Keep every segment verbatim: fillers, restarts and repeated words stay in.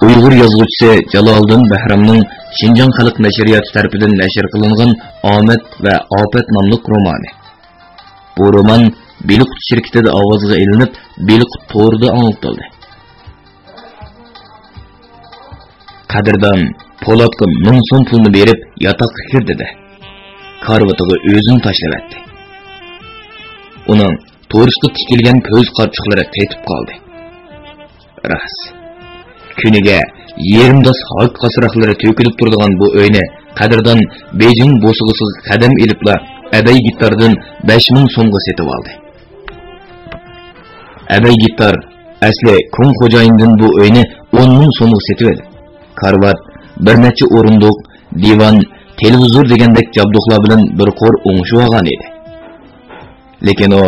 ئۇيغۇر يازغۇچىسى جالالىدىن بەھرامنىڭ شىنجاڭ خەلق نەشرىياتى تەرىپىدىن نەشر قىلىنغان ئامەت ۋە ئاپەت ناملىق رومانى. بۇ رومان بېلىققۇت شىركىتىدە ئاۋازغا ئېلىنىپ، بېلىققۇت تورىدا ئاڭلىتىلدى. قەدىردان پولاتقا مىڭ سوم پۇلنى بېرىپ، ياتاققا كىر دېدى. كارىۋىتىغا ئۆزىنى تاشلىۋەتتى. ئۇنىڭ تورۇسقا تىكىلگەن كۆز قارىچۇقلىرى قېتىپ قالدى. راست. كۈنىگە يېرىم داس ھاك قاسراقلىرى تۆكۈلۈپ تۇرىدىغان بۇ ئۆينى قەدىردان بېيجىڭ بوسۇغىسىغا قەدەم ئېلىپلا ئەبەي گىتاردىن بەش مىڭ سومغا سېتىۋالدى. ئەبەي گىتار ئەسلى كۇڭ خوجايىندىن بۇ ئۆينى ئون مىڭ سومغا سېتىۋېلىپ، كارىۋات، بىر نەچچە ئورۇندۇق، دىۋان، تېلېۋىزور دېگەندەك جابدۇقلار بىلەن بىر قۇر ئوڭشىۋالغان ئىدى. لېكىن ئۇ،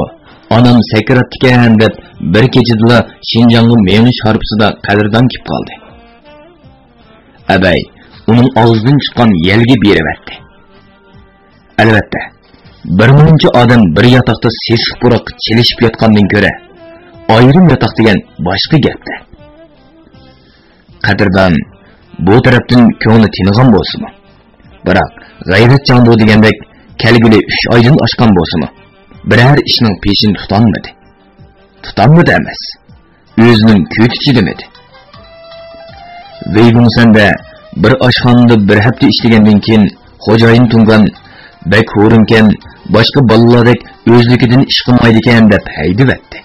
«ئانام سەكراتتىكەن» دەپ، بىر كېچىدىلا شىنجاڭغا مېڭىش ھارپىسىدا قەدىردان كېلىپ قالدى. ئەبەي ئۇنىڭ ئاغزىدىن چىققان يەلگە بېرىۋەتتى. ئەلۋەتتە، بىر مۇنچە ئادەم بىر ياتاقتا سېسىق پۇراققا چىلىشىپ ياتقاندىن كۆرە، ئايرىم ياتاق دېگەن باشقا گەپتە. قەدىردان بۇ تەرەپتىن كۆڭلى تىنغان بولسىمۇ، بىراق غەيرەت چاڭدۇ دېگەندەك كەلگىلى ئۈچ ئايدىن ئاشقان بولسىمۇ، بىرەر ئىشنىڭ پېشىنى تۇتالمىدى. تۇتالمىدى ئەمەس، ئۆزىنىڭ كۆتى چىدىمىدى. ۋېيگۇڭسەندە بىر ئاشخانىدا بىر ھەپتە ئىشلىگەندىن كېيىن، خوجايىن تۇڭگان، «بەك ھورۇنكەن، باشقا بالىلاردەك ئۆزلۈكىدىن ئىش قىلمايدىكەن» دەپ ھەيدىۋەتتى.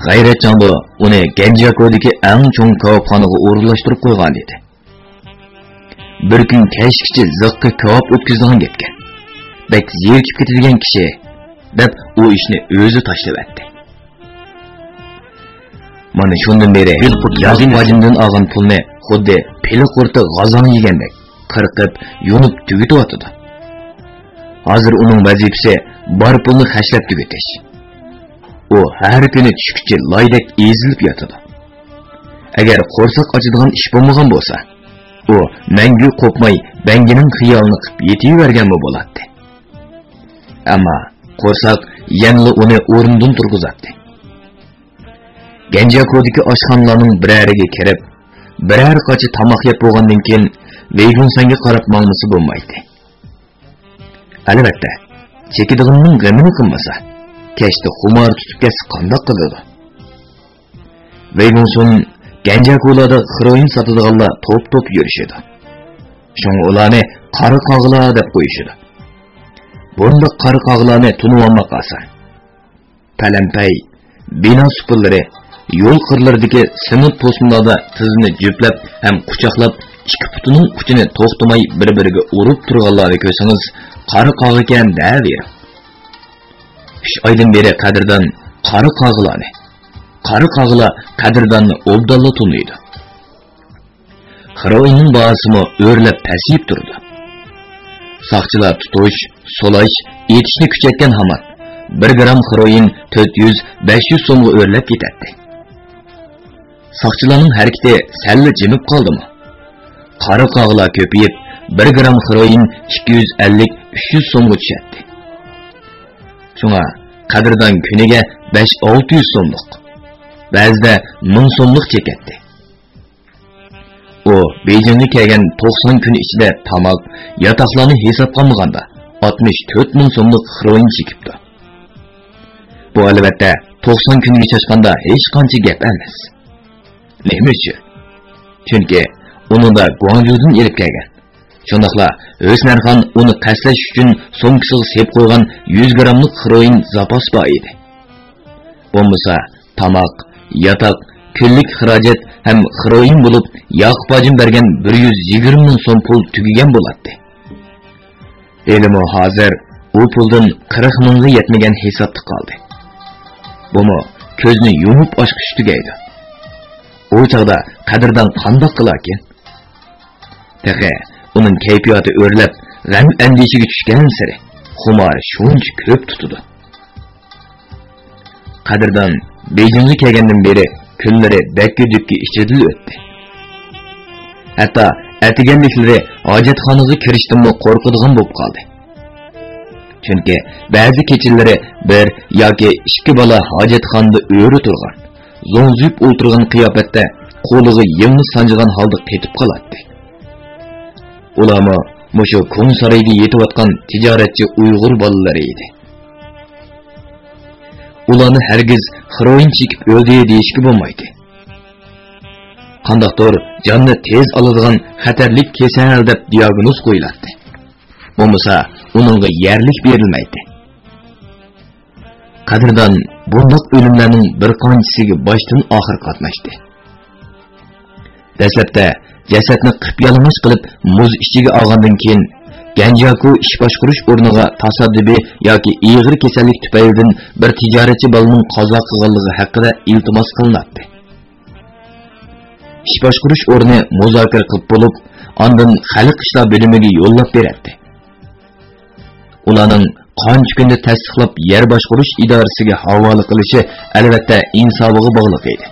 غەيرەت چاڭدۇ ئۇنى گەنجياكودىكى ئەڭ چوڭ كاۋاپخانىغا ئورۇنلاشتۇرۇپ قويغانىدى. بىر كۈن كەچكىچە زىققا كاۋاپ ئۆتكۈزىدىغان گەپكەن. بەك زېرىكىپ كېتىدىغان كىشى، دەپ ئۇ ئىشنى ئۆزى تاشلىۋەتتى. مانا شۇندىن بېرى بېلىققۇت ياغ باجىمدىن ئالغان پۇلنى خۇددى پىلە قۇرتى غازاڭ يېگەندەك قىرقىپ، يۇنۇپ تۈگىتىۋاتىدۇ. ھازىر ئۇنىڭ ۋەزىپىسى بار پۇلنى خەجلەپ تۈگىتىش. ئۇ ھەر كۈنى چۈشكىچە لايدەك ئېزىلىپ ياتىدۇ. ئەگەر قورساق ئاچىدىغان ئىش بولمىغان بولسا، ئۇ مەڭگۈ قوپماي بەڭگىنىڭ خىيالىنى قىلىپ يېتىۋەرگەنمۇ بولاتتى. ئەمما قورساق يەنىلا ئۇنى ئورنىدىن تۇرغۇزاتتى. گەنجياكودىكى ئاشخانىلارنىڭ بىرەرىگە كىرىپ، بىرەر قاچا تاماق يەپ بولغاندىن كېيىن، ۋېيگۇڭسەنگە قاراپ ماڭمىسا بولمايتتى. ئەلۋەتتە، چېكىدىغىنىنىڭ غېمىنى قىلمىسا، كەچتە خۇمار تۇتۇپ كەتسە قانداق قىلىدۇ؟ ۋېيگۇڭسۇن گەنجياكۇلادا خېروئىن ساتىدىغانلار توپ-توپ يۈرۈشىدۇ. شۇڭا ئۇلارنى قارا قاغىلار دەپ قويۇشىدۇ. بۇنداق قارا قاغىلارنى تونۇۋالماق ئاسان. پەلەمپەي، بىنا سۇپىلىرى، يول قىرلىرىدىكى سېمونت پوسمىلاردا تىزىنى جۈپلەپ ھەم قۇچاقلاپ، ئىككى پۇتىنىڭ ئۇچىنى توختىماي بىر-بىرىگە ئۇرۇپ تۇرغانلارنى كۆرسىڭىز، قارا قاغىكەن دەۋېرىڭ. ئۈچ ئايدىن بېرى قەدىردان قارا قاغىلارنى، قارا قاغىلار قەدىرداننى ئوبدانلا تونۇيدۇ. خېروئىننىڭ باھاسىمۇ ئۆرلەپ پەسىيىپ تۇرىدۇ. ساقچىلار تۇتۇش، سولاش، ئېتىشنى كۈچەيتكەن ھامان، بىر گرام خېروئىن تۆت يۈز، بەش يۈز سومغا ئۆرلەپ كېتەتتى. ساقچىلارنىڭ ھەرىكىتى سەللا جىمىپ قالدىمۇ؟ قارا قاغىلار كۆپىيىپ، بىر گرام خېروئىن ئىككى يۈز ئەللىك، ئۈچ يۈز سومغا چۈشەتتى. شۇڭا قەدىردان كۈنىگە بەش، ئالتە يۈز سوملۇق، بەزىدە مىڭ سوملۇق چېكەتتى. ئۇ بېيجىڭغا كەلگەن توقسان كۈن ئىچىدە تاماق، ياتاقلارنى ھېسابقا ئالمىغاندا، ئاتمىش تۆت مىڭ سوملۇق خېروئىن چېكىپتۇ. بۇ، ئەلۋەتتە، توقسان كۈنگە چاچقاندا ھېچقانچە گەپ ئەمەس. نېمە ئۈچۈن؟ چۈنكى ئۇنىڭدا گۇاڭجۇدىن ئېلىپ كەلگەن، شۇنداقلا ھۆسنەرخان ئۇنى قەستلەش ئۈچۈن سومكىسىغا سېلىپ قويغان يۈز گراملىق خېروئىن زاپاس بار ئىدى. بولمىسا، تاماق، ياتاق، كۈنلۈك خىراجەت ھەم خېروئىن بولۇپ، ياقۇپ ھاجىم بەرگەن بىر يۈز يىگىرمە مىڭ سوم پۇل تۈگىگەن بولاتتى. ھېلىمۇ ھازىر ئۇ پۇلدىن قىرىق مىڭغا يەتمىگەن ھېسابتا قالدى. بۇمۇ كۆزنى يۇمۇپ ئاچقۇچە تۈگەيدۇ. ئۇ چاغدا قەدىردان قانداق قىلاركىن؟ تېخى ئۇنىڭ كەيپىياتى ئۆرلەپ، غەم-ئەندىشىگە چۈشكەنسېرى خۇمارى شۇنچە كۆپ تۇتىدۇ. قەدىردان بېيجىڭغا كەلگەندىن بېرى كۈنلىرى دەككە-دۈككە ئىچىدىلا ئۆتتى. ھەتتا ئەتىگەنلىكلىرى ھاجەتخانىغا كىرىشتىنمۇ قورقىدىغان بولۇپ قالدى. چۈنكى بەزى كېچىلىرى بىر ياكى ئىككى بالا ھاجەتخانىدا ئۆرە تۇرغان، زوڭزىيىپ ئولتۇرغان قىياپەتتە قولىغا يىلنى سانجىغان ھالدا قېتىپ قالاتتى. ئۇلارمۇ مۇشۇ كونا سارايدا يېتىۋاتقان تىجارەتچى ئۇيغۇر بالىلىرى ئىدى. ئۇلارنى ھەرگىز خىروئىن چېكىپ ئۆلدى دېيىشكە بولمايتتى. قانداقتۇر جاننى تېز ئالىدىغان خەتەرلىك كېسەل دەپ دىياگنوز قويۇلاتتى. بولمىسا ئۇنىڭغا يەرلىك بېرىلمەيتتى. قەدىردان بۇنداق ئۆلۈملەرنىڭ بىر قانچىسىگە باشتىن ئاخىر قاتناشتى. دەسلەپتە جەسەتنى قىپيالىڭاچ قىلىپ مۇز ئىچىگە ئالغاندىن كېيىن، گەنجياكۇ ئىش باشقۇرۇش ئورنىغا تاسادىپىي ياكى ئېغىر كېسەللىك تۈپەيلىدىن بىر تىجارەتچى بالىنىڭ قازا قىلغانلىقى ھەققىدە ئىلتىماس قىلىناتتى. ئىش باشقۇرۇش ئورنى مۇزاكىرە قىلىپ بولۇپ، ئاندىن خەلق ئىشلار بۆلۈمىگە يوللاپ بېرەتتى. ئۇلارنىڭ قانچە كۈندە تەستىقلاپ يەر باشقۇرۇش ئىدارىسىگە ھاۋالە قىلىشى ئەلۋەتتە ئىنسابىغا باغلىق ئىدى.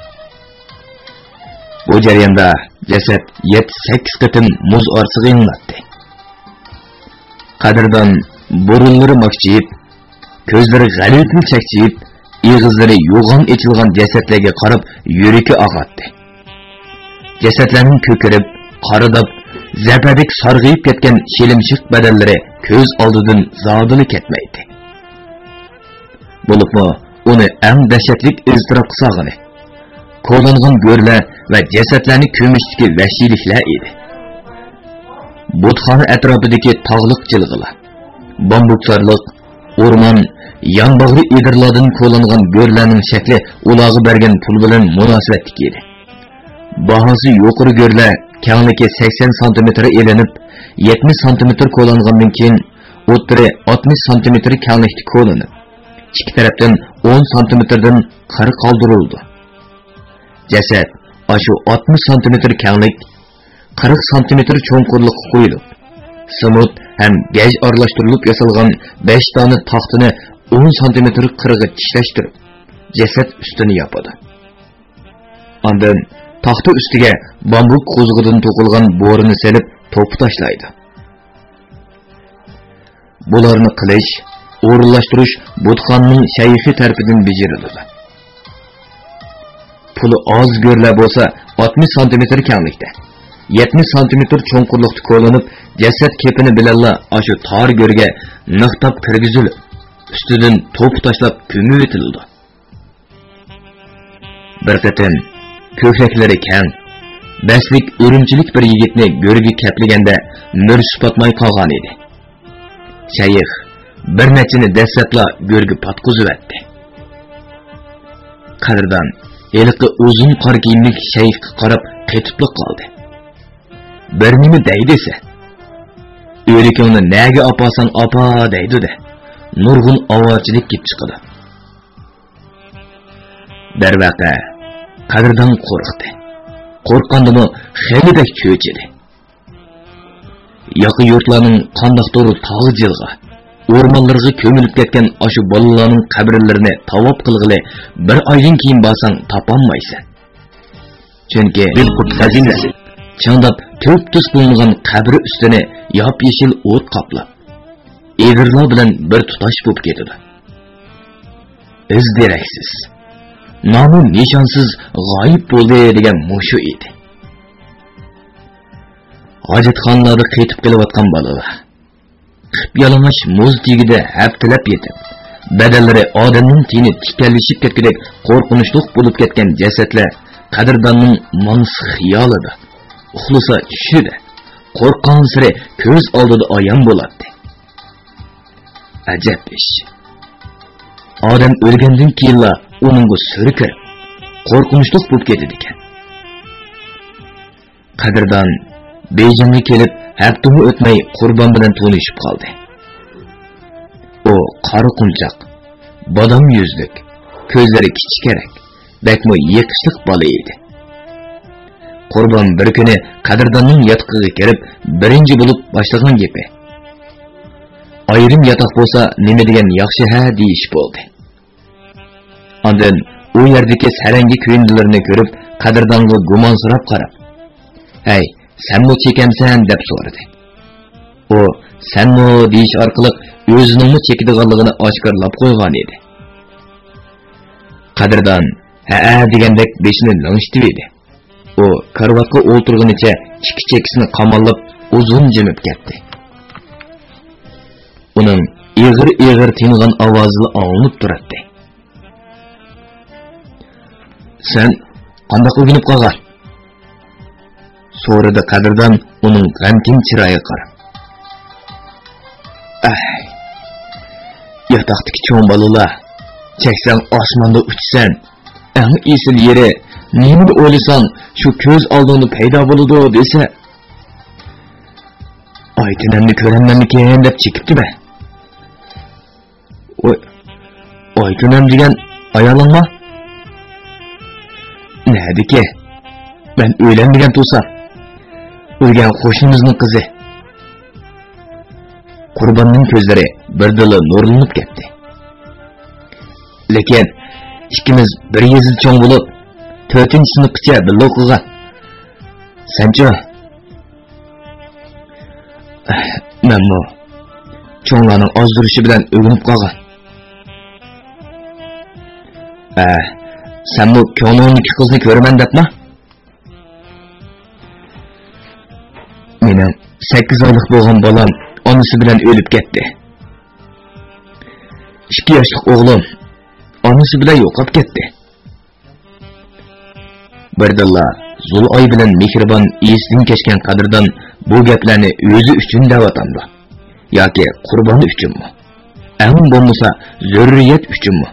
بۇ جەرياندا جەسەت يەتتە-سەككىز قېتىم مۇز ئارىسىغا ئېلىناتتى. قەدىردان بۇرۇنلىرى ماكچىيىپ، كۆزلىرى غەلىتىلا چەكچىيىپ، ئېغىزلىرى يوغان ئېچىلغان جەسەتلەرگە قاراپ يۈرىكى ئاغاتتى. جەسەتلەرنىڭ كۆكىرىپ، قارىداپ، زەپەدەك سارغىيىپ كەتكەن شىلىمشىق بەدەنلىرى كۆز ئالدىدىن زادىلا كەتمەيتتى. بولۇپمۇ ئۇنى ئەڭ دەھشەتلىك ئىزتىراپقا سالغىنى كولانغان گۆرلەر ۋە جەسەتلەرنى كۆمۈشتىكى ۋەھشىيلىكلەر ئىدى. بۇتخانا ئەتراپىدىكى تاغلىق جىلغىلار، بامبۇكزارلىق، ئورمان، يانباغرى ئېدىرلاردىن كولانغان گۆرلەرنىڭ شەكلى ئۇلارغا بەرگەن پۇل بىلەن مۇناسىۋەتلىك ئىدى. باھاسى يۇقىرى گۆرلەر كەڭلىكى سەكسەن سانتىمېتىر ئېلىنىپ، يەتمىش سانتىمېتىر كولانغاندىن كېيىن، ئوتتۇرى ئاتمىش سانتىمېتىر كەڭلىكتە كولىنىپ، ئىككى تەرەپتىن ئون سانتىمېتىردىن قىرىق قالدۇرۇلىدۇ. جەسەت ئاشۇ ئاتمىش سانتىمېتىر كەڭلىك، قىرىق سانتىمېتىر چوڭقۇرلۇققا قويۇلۇپ، سېمونت ھەم گەج ئارىلاشتۇرۇلۇپ ياسالغان بەش دانە تاختىنى ئون سانتىمېتىر قىرغا چىشلەشتۈرۈپ، جەسەت ئۈستىنى ياپىدۇ. ئاندىن تاختا ئۈستىگە بامبۇك قوزۇقىدىن توقۇلغان بورىنى سېلىپ، توپا تاشلايدۇ. بۇلارنى قىلىش، ئورۇنلاشتۇرۇش بۇتخانىنىڭ شەيخى تەرىپىدىن بېجىرىلىدۇ. پۇلى ئاز گۆرلەر بولسا ئاتمىش سانتىمېتىر كەڭلىكتە، يەتمىش سانتىمېتىر چوڭقۇرلۇقتا كولىنىپ، جەسەت كېپىنى بىلەنلا ئاشۇ تار گۆرگە نىقتاپ كىرگۈزۈلۈپ، ئۈستىدىن توپا تاشلاپ كۆمۈۋېتىلىدۇ. بىر قېتىم كۆكرەكلىرى كەڭ، بەستلىك ئۈرۈمچىلىك بىر يىگىتنى گۆرگە كەپلىگەندە مۈرىسى پاتماي قالغانىدى. شەيخ بىر نەچچىنى دەسسەپلا گۆرگە پاتقۇزۇۋەتتى. قەدىردان ھېلىقى ئۇزۇن قارا كىيىملىك شەيخقا قاراپ قېتىپلا قالدى. بىر نېمە دەي دېسە، ئۆلۈكۈڭنى نەگە ئاپارساڭ ئاپار دەيدۇ-دە، نۇرغۇن ئاۋارىچىلىك كېلىپ چىقىدۇ. دەرۋەقە، قەدىردان قورقتى. قورققاندىمۇ خېلى بەك چۆچىدى. ياقا يۇرتلارنىڭ قانداقتۇر تاغ جىلغا، ئورمانلىرىغا كۆمۈلۈپ كەتكەن ئاشۇ بالىلارنىڭ قەبرىلىرىنى تاۋاپ قىلغىلى بىر ئايدىن كېيىن بارساڭ تاپالمايسەن. چۈنكى خەزىنە چىڭداپ تۈپتۈز قىلىنغان قەبرە ئۈستىنى ياپيېشىل ئوت قاپلاپ، ئېدىرلار بىلەن بىر تۇتاش بولۇپ كېتىدۇ. ئىز دېرەكسىز، نامى نىشانسىز غايىب بولدى دېگەن مۇشۇ ئىدى. ھاجەتخانىلاردا قېتىپ قېلىۋاتقان بالىلار، قىپيالىڭاچ مۇز تېگىدە ھەپتىلەپ يېتىپ، بەدەنلىرى ئادەمنىڭ تېنى تىكەنلىشىپ كەتكۈدەك قورقۇنچلۇق بولۇپ كەتكەن جەسەتلەر قەدىرداننىڭ ماڭسا خىيالىدا، ئۇخلىسا چۈشىدە، قورققانسېرى كۆز ئالدىدا ئايان بولاتتى. ئەجەب ئىش. ئادەم ئۆلگەندىن كېيىنلا ئۇنىڭغا سۈرە كىرىپ، قورقۇنچلۇق بولۇپ كېتىدىكەن. قەدىردان بېيجىڭغا كېلىپ، ھەپتىمۇ ئۆتمەي قۇربان بىلەن تونۇشۇپ قالدى. ئۇ قارا قونچاق، بادام يۈزلۈك، كۆزلىرى كىچىككەرەك، بەكمۇ يېقىشلىق بالا ئىدى. قۇربان بىر كۈنى قەدىرداننىڭ ياتىقىغا كىرىپ، بىرىنچى بولۇپ باشلىغان گېپى، ئايرىم ياتاق بولسا نېمە دېگەن ياخشى ھە دېيىش بولدى. ئاندىن ئۇ يەردىكى سەرەڭگە كۆيۈندىلىرىنى كۆرۈپ، قەدىردانغا گۇمانسىراپ قاراپ، ھەي، سەنمۇ چېكەمسەن؟ دەپ سورىدى. ئۇ سەنمۇ دېيىش ئارقىلىق ئۆزىنىڭمۇ چېكىدىغانلىقىنى ئاشكارىلاپ قويغانىدى. قەدىردان ھەئە دېگەندەك بېشىنى لىڭشىتىۋىدى. ئۇ كارىۋاتقا ئولتۇرغىنىچە ئىككى چېكىسىنى قاماللاپ ئۇزۇن جىمىپ كەتتى. ئۇنىڭ ئېغىر-ئېغىر تىنغان ئاۋازىلا ئاڭلىنىپ تۇراتتى. سەن قانداق ئۆگىنىپ قالغان؟ سورىدى قەدىردان ئۇنىڭ غەمكىن چىرايىغا قاراپ. ئەھ، ياتاقتىكى چوڭ بالىلار، چەكسەڭ ئاسماندا ئۇچىسەن، ئەڭ ئېسىل يېرى، نېمىنى ئويلىساڭ شۇ كۆز ئالدىڭدا پەيدا بولىدۇ دېسە، ئايتىنەمنى كۆرەممەنمىكىن دەپ چېكىپتىمەن. ئوي، ئايتۇنەم دېگەن ئايالىڭما؟ نەدىكى؟ مەن ئۆيلەنمىگەن تۇرسام. ئۆگەن قوشنىمىزنىڭ قىزى. قۇرباننىڭ كۆزلىرى بىردىنلا نۇرلىنىپ كەتتى. لېكىن ئىككىمىز بىر يېزىدا چوڭ بولۇپ، تۆتىنچى سىنىپقىچە بىللە ئوقۇغان. سەنچۇ؟ مەنمۇ چوڭلارنىڭ ئازدۇرۇشى بىلەن ئۆگىنىپ قالغان. ھە، سەنمۇ كۆڭلۈڭدىكى قىزنى كۆرىمەن دەپما؟ مېنىڭ سەككىز ئايلىق بولغان بالام ئانىسى بىلەن ئۆلۈپ كەتتى. ئىككى ياشلىق ئوغلۇم ئانىسى بىلەن يوقاپ كەتتى. بىردىنلا زۇلئاي بىلەن مېھرىبان ئېسىدىن كەچكەن قەدىردان بۇ گەپلەرنى ئۆزى ئۈچۈن دەۋاتامدۇ ياكى قۇربان ئۈچۈنمۇ؟ ئەڭ بولمىسا زۆرۈرىيەت ئۈچۈنمۇ؟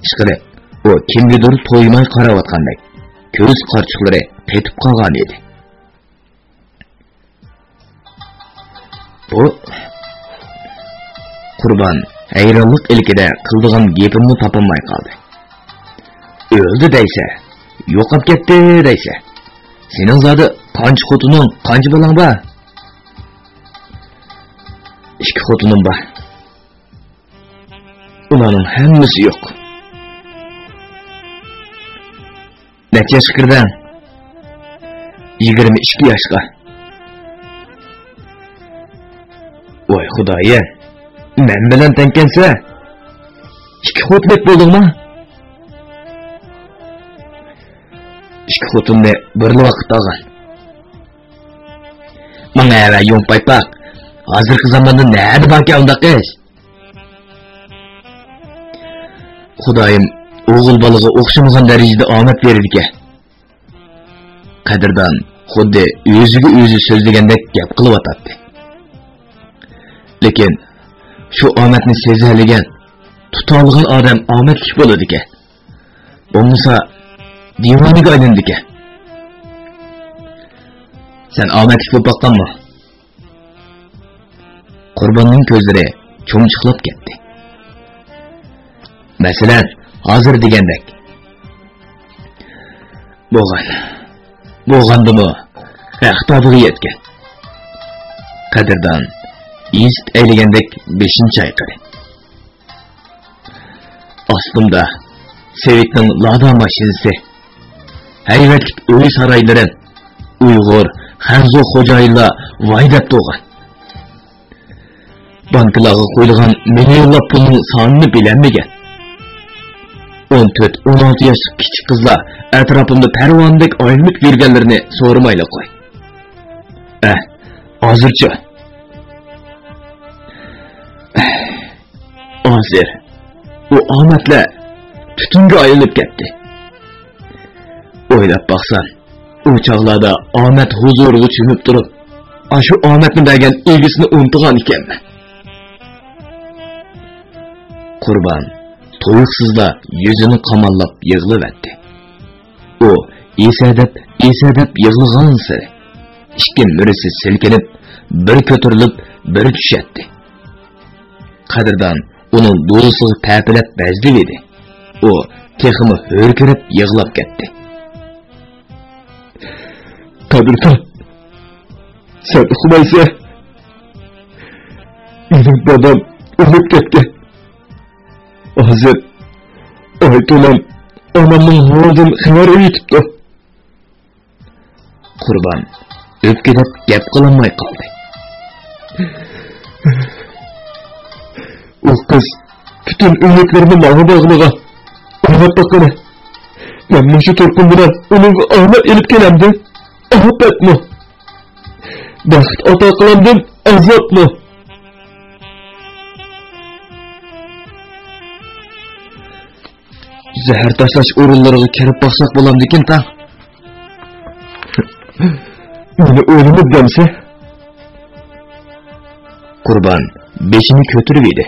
ئىشقىلىپ، ئۇ كىمگىدۇر تويماي قاراۋاتقاندەك، كۆز قارىچۇقلىرى قېتىپ قالغان ئىدى. بۇ قۇربان ھەيرانلىق ئىلكىدە قىلىدىغان گېپىمنى تاپالماي قالدى. ئۆلدى دەيسە، يوقاپ كەتتى دەيسە. سېنىڭ زادى قانچە خوتۇنۇڭ، قانچە بالاڭ بار؟ ئىككى خوتۇنۇم بار. ئۇلارنىڭ ھەممىسى يوق. نەچچە ياشقا كىردىڭ؟ يىگىرمە ئىككى ياشقا. ۋاي خۇدايىم، مەن بىلەن تەڭكەنسە، ئىككى خوتۇن ئېلىپ بولدۇڭما؟ ئىككى خوتۇننى بىرلا ۋاقىتتا ئالغان. ماڭا ھەۋە يۇڭ پايپاق، ھازىرقى زاماندا نەدە باركەن ئۇنداق ئىش؟ خۇدايىم ئوغۇل بالىغا ئوخشىمىغان دەرىجىدە ئامەت بېرىدىكەن. قەدىردان خۇددى ئۆزىگە ئۆزى سۆزلىگەندەك گەپ قىلىۋاتاتتى. لېكىن شۇ ئامەتنى سېزەلىگەن، تۇتالىغان ئادەم ئامەتلىك بولىدىكەن. بولمىسا دىۋانىگە ئايلىنىدىكەن. سەن ئامەتلىك بولۇپ باققانما؟ قۇرباننىڭ كۆزلىرى چومچۇقلاپ كەتتى. مەسىلەن، ھازىر دېگەندەك. بولغان. بولغاندىمۇ ئەختا بىغى يەتكەن. قەدىردان يېزىت ئەيلىگەندەك بېشىنى چايقىدى. ئاستىمدا سېۋىتنىڭ لادا ماشىنىسى، ھەيۋەتلىك ئۆي-سارايلىرىم، ئۇيغۇر، خەنزۇ خوجايىنلار ۋاي دەپ تۇرغان. بانكىلارغا قويۇلغان مىليونلاپ پۇلنىڭ سانىنى بىلەلمىگەن. ئون تۆت، ئون ئالتە ياشلىق كىچىك قىزلار ئەتراپىمدا پەرۋانىدەك ئايلىنىپ يۈرگەنلىرىنى سورىمايلا قوي. ئەھ، ھازىرچۇ؟ ئەھ، ھازىر ئۇ ئامەتلەر پۈتۈنگە ئايلىنىپ كەتتى. ئويلاپ باقسام، ئۇ چاغلاردا ئامەت ھۇزۇرىغا چۆمۈپ تۇرۇپ، ئاشۇ ئامەتنى بەرگەن ئىگىسىنى ئۇنتۇغان ئىكەنمەن. قۇربان تۇيۇقسىزلا يۈزىنى قاماللاپ يىغلىۋەتتى. ئۇ ئېسەدەپ، ئېسەدەپ يىغلىغانسېرى ئىككى مۈرىسى سىلكىنىپ، بىر كۆتۈرۈلۈپ، بىر چۈشەتتى. قەدىردان ئۇنىڭ دولىسىغا تەپىلەپ بەزلىۋىدى. ئۇ تېخىمۇ ھۆركىرەپ يىغلاپ كەتتى. قەدىردان، سەن ئۇقمايسەن. مېنىڭ دادام ئۆلۈپ كەتكەن. ھازىر ئايتۇنام ئانامنىڭ ھالىدىن خەۋەر ئېيتىپتۇ. قۇربان ئۆپكىدەپ گەپ قىلالماي قالدى. ئۇ قىز پۈتۈن ئۈمىدلىرىنى ماڭا باغلىغان. ئويلاپ باققىلى، مەن مۇشۇ تۇرقۇم بىلەن ئۇنىڭغا ئامەت ئېلىپ كېلەمدىم. ئاپەتمۇ؟ بەخت ئاتا قىلامدىم، ئازابمۇ؟ زەھەر تاشلاش ئورۇنلىرىغا كىرىپ باقساق بولامدىكىن تاڭ؟ مېنى ئويلىمىدى دەمسە؟ قۇربان بېشىنى كۆتۈرۈۋىدى.